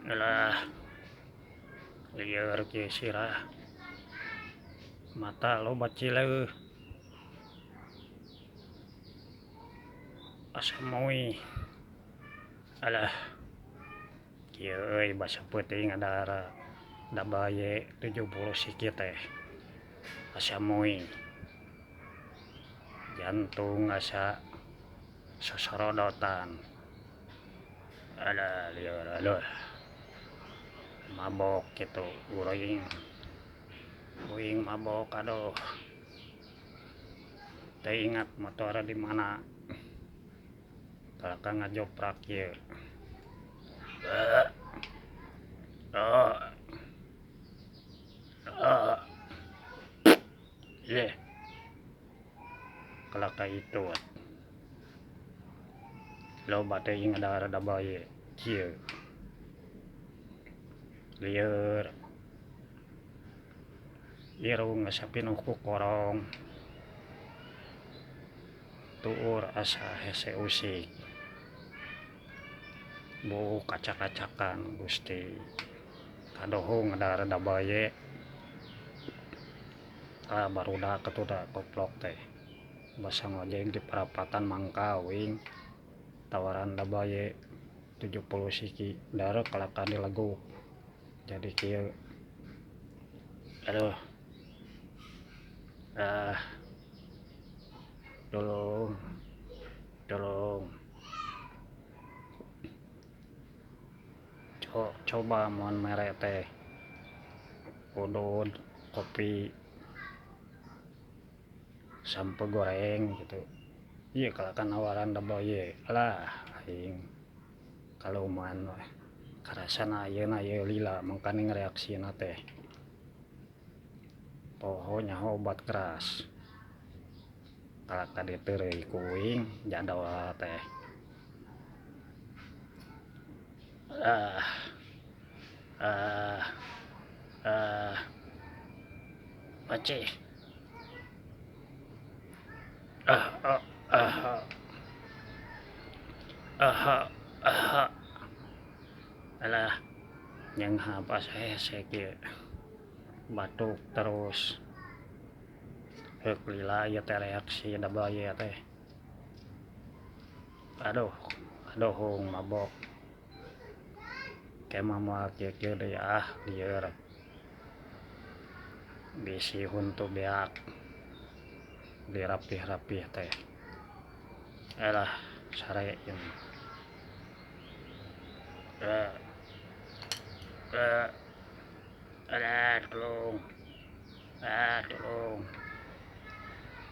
Alah, lieur kieu sirah. Mata loba cileuh. Asa moy. Alah, kieu euy basa peuting ada dabaye 70 siki teh. Asa moy. Jantung asa sosorodotan. Alah, lieur aduh. Mabok gitu uring. Uing mabok aduh. Teu ingat motor di mana. Kalahka ngajoprak ieu. Ye. Kalahka itu. Loba teuing ada dabaye kieu. Lieur. Irung asa pinuh ku korong. Tuur asa hese usik. Buuk kacak-kacakan Gusti. Kadohong ada dabaye. Ah barudak atuh da koplok teh. Basa ngojek di parapatan mangka uing. Tawaran dabaye 70 siki dara kalahka dileguk. Jadi kieu. Aduh. Ah. Tolong. Tolong. Coba mun mere teh. Udud, kopi, sampe goreng gitu. Ieu kalahka nawaran dabaye. Alah aing kaluman we. Karasana ayeuna ieu lila mangkaning reaksina teh. Poho nyaho obat keras. Kalahka diteureuy ku uing jadol teh. Ah. Ah. Ah. Pacih. Ah ah ah. Ah ah. Alah, nyenghap asa hese kieu. Batuk terus. Heuk lila ieu teh reaksi dabaye teh. Aduh, aduh mabok. Kemah moal kieu-kieu deui ah lieur. Bisi huntu beak. Dirapih-rapih teh. Alah, sare ieu. Alah, tolong. Ah, tolong.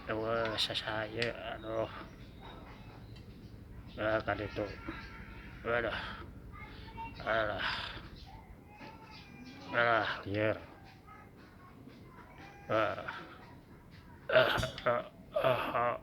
Eueuh sasaya aduh. Ah, kaditu. Aduh. Alah. Alah, lieur. Ah. Ah, ah, ah.